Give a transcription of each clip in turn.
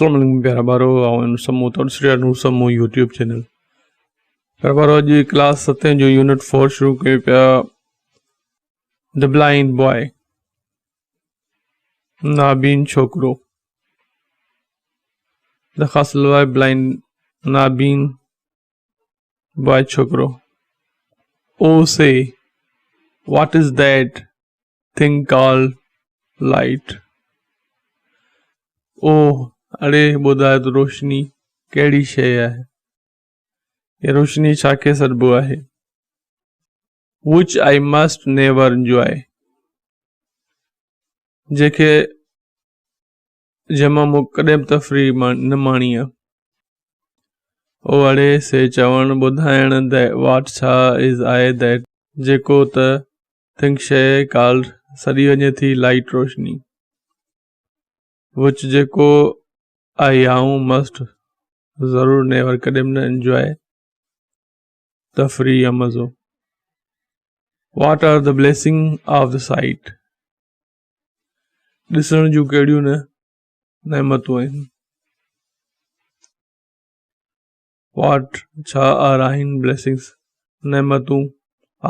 السلام عليڪم پيارا ٻارو، آئون سمو تبصري نور سمو يوٽيوب چينل. پيارا ٻارو، اڄ ڪلاس ستين جو يونٽ 4 شروع ڪيون پيا. The blind boy, نابين ڇوڪرو. درخواست لوائي بلائنڊ نابين بوائي ڇوڪرو. او say what is that thing called light? او اڙي ٻڌاء ته روشني ڪهڙي شيء آهي يا روشني ڇا کي سڏبو آهي؟ Which I must never enjoy، جنهن کي جنهن مان مون ڪڏهن به تفريح نه ماڻي آهي. او اڙي سي چوڻ ٻڌائڻ what ڇا از آهي that جيڪو ته ٿنگ شيء ڪالڊ سڏي وڃي ٿي لائيٽ روشني. وچ جيڪو آء آئون مسٽ ضرور نيور ڪڏهن به نه انجواء تفريح يا مزو. What are the blessing of the sight ڏسڻ جون ڪهڙيون نه نعمتون آهن. واٽ ڇا آر آهن بليسنگس نعمتون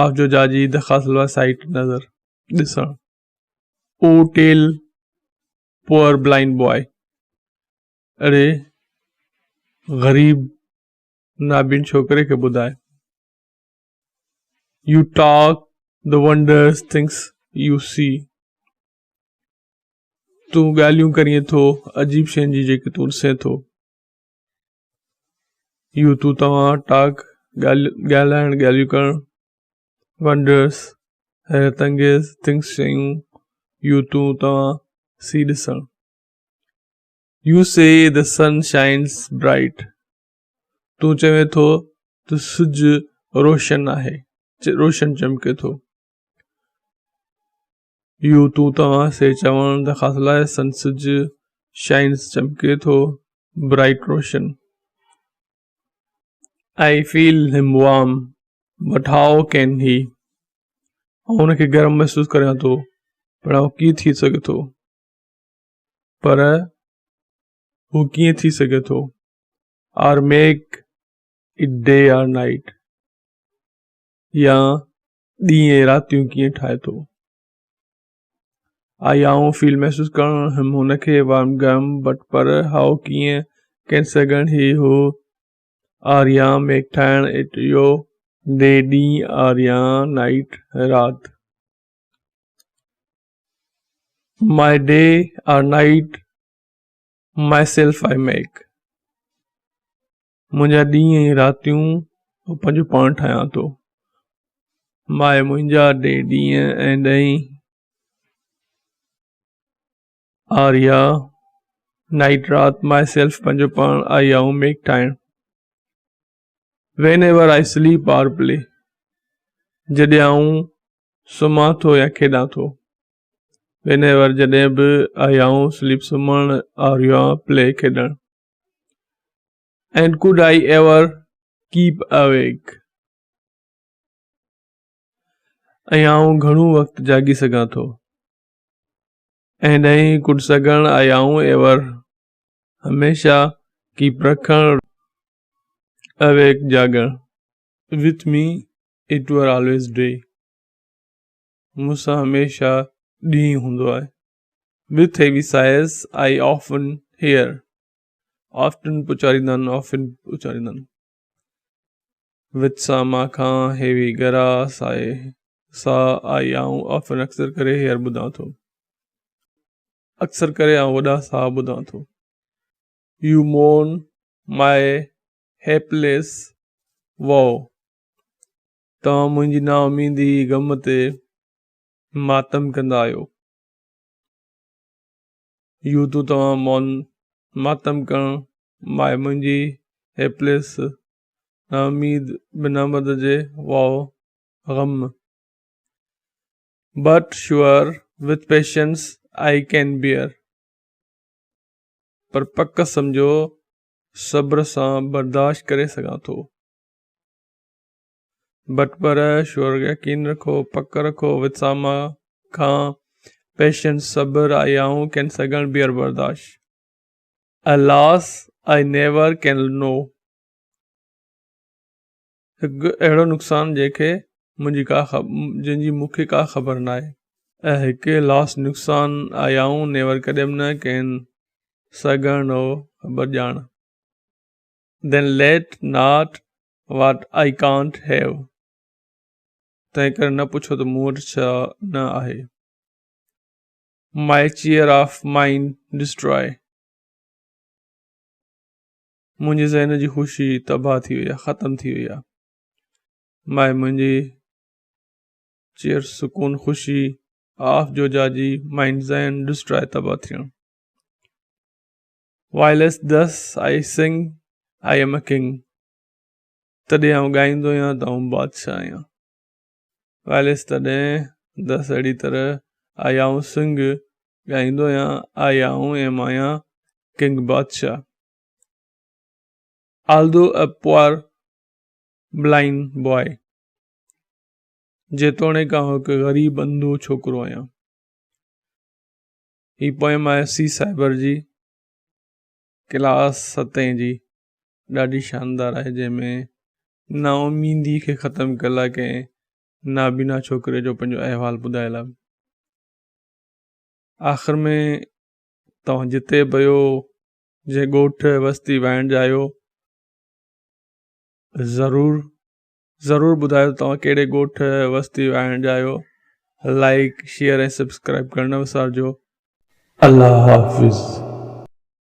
آف جو جاجي درخواست لوا سائيٽ نظر ڏسڻ. او ٽيل پوئر بلائنڊ بوائي اڙي غريب نابين ڇوڪري کي ٻڌاء. You talk the wonders things you see تون ڳالهيون ڪرين ٿو عجيب شين جي جيڪي تون ڏسين ٿو. يو تون توهان ٽاڪ ڳالهائڻ ڳالهيون ڪرڻ ونڊرس حيرت انگيز ٿنگس شيون يو تون توهان سي ڏسڻ. You say the sun shines bright تون چوين ٿو ته سج روشن آهي روشن چمڪي ٿو. يو تون توهان سي چوڻ درخواست لاء سن سج شائنس چمڪي ٿو bright Roshan. I feel him warm but how can he آئون هن کي گرم محسوس ڪريان ٿو پر آئون ڪيئن ٿي سگهي ٿو پر هو ڪيئن ٿي سگهي ٿو. Or make it day or night يا ڏينهن ۽ راتيون ڪيئن ٺاهي ٿو. آء آئون فيل محسوس ڪرڻ هيم هن کي وارم گرم بٽ پر هائو ڪيئن ڪين سگهڻ هي هو آر يا ميڪ ٺاهڻ it اهو ڊي ڏينهن آر يا نائيٽ رات. My day or night myself I make منهنجا ڏينهن ۽ راتيون پنهنجو پاڻ ٺاهيان ٿو. ماء منهنجا ڊي ڏينهن ۽ ڏئين آر يا نائيٽ رات ماء سيلف پنهنجو پاڻ آء آئون ميڪ ٺاهڻ. Whenever I sleep or play جڏهن آئون سمهان ٿو يا کيڏان ٿو. وين ايور جڏهن به آء آئون سليپ سمهڻ آر يا پلي کيڏڻ. And could I ever keep awake ۽ آئون گهڻو وقت جاڳي سگهان ٿو. اينڊ ۽ could سگهڻ آء آئون ايور هميشه ڪيپ رکڻ اويڪ جاڳڻ. With me it were always day مون سان هميشه ڏينهن هوندو آهي. With heavy sighs I often hear often پچاريندا آهن آفن اچاريندا آهن. وٿ سان مان کان هيوي ڳرا سائي سا آئي آئون آفن اڪثر ڪري هيئر ٻڌان ٿو اڪثر ڪري آئون وڏا ساهه ٻڌان ٿو. يو مون مائي هيپليس وو توهان منهنجي نااميدي غم تي ماتم ڪندا آهيو. يو تون توهان مون ماتم ڪرڻ ماء منهنجي هيپليس نااميد بنا مدد جي واء غم. But sure with patience I can bear پر پڪ سمجهو صبر سان برداشت ڪري سگهان ٿو. بٽ پر شوئر يقين رکو پڪ رکو وٿ سان مان کان پيشنس صبر آئي آئون ڪين سگهڻ بيئر برداشت. A loss I never can know. هڪ اهڙو نقصان جنهن کي منهنجي ڪا جنهن جي مون کي ڪا خبر ناهي. ۽ هڪ لاس نقصان آء آئون نيور ڪڏهن به نه ڪين سگهڻ نو خبر ڄاڻ. Then let not what I can't have. تنهن ڪري نه پڇو ته مون وٽ ڇا نه آهي. My cheer of mind destroy. منهنجي ذهن جي خوشي تباهه ٿي وئي آهي، ختم ٿي وئي آهي. ماء منهنجي چيئر سڪون خوشي آف جو جاجي مائنڊ ذهن ڊسٽراء تباهه ٿيڻ. Whilst thus I sing I am a king. تڏهن آئون ڳائيندو آهيان ته آئون بادشاهه آهيان. وائلس تڏهن دس اهڙي طرح آء آئون سنگ ڳائيندو آهيان آء آئون ايم آهيان ڪنگ بادشاهه. Although a poor blind boy جيتوڻيڪ آئون هڪ غريب انڌو ڇوڪرو آهيان. هي پوئم آهي سي سائبر جي ڪلاس ستين جي ڏاڍي شاندار آهي جنهن ۾ نااميدي کي ختم ڪيل آهي ڪنهن نابينا ڇوڪري جو پنهنجو احوال ٻڌايل آهي. آخر ۾ توهان جتي به آهيو جنهن ڳوٺ وستي وائڻ جا آهيو ضرور ضرور ٻڌايو توهان ڪهڙي ڳوٺ وستي وائڻ جا آهيو لائڪ شيئر ۽ سبسڪرائب ڪرڻ نه وسارجو. الله حافظ.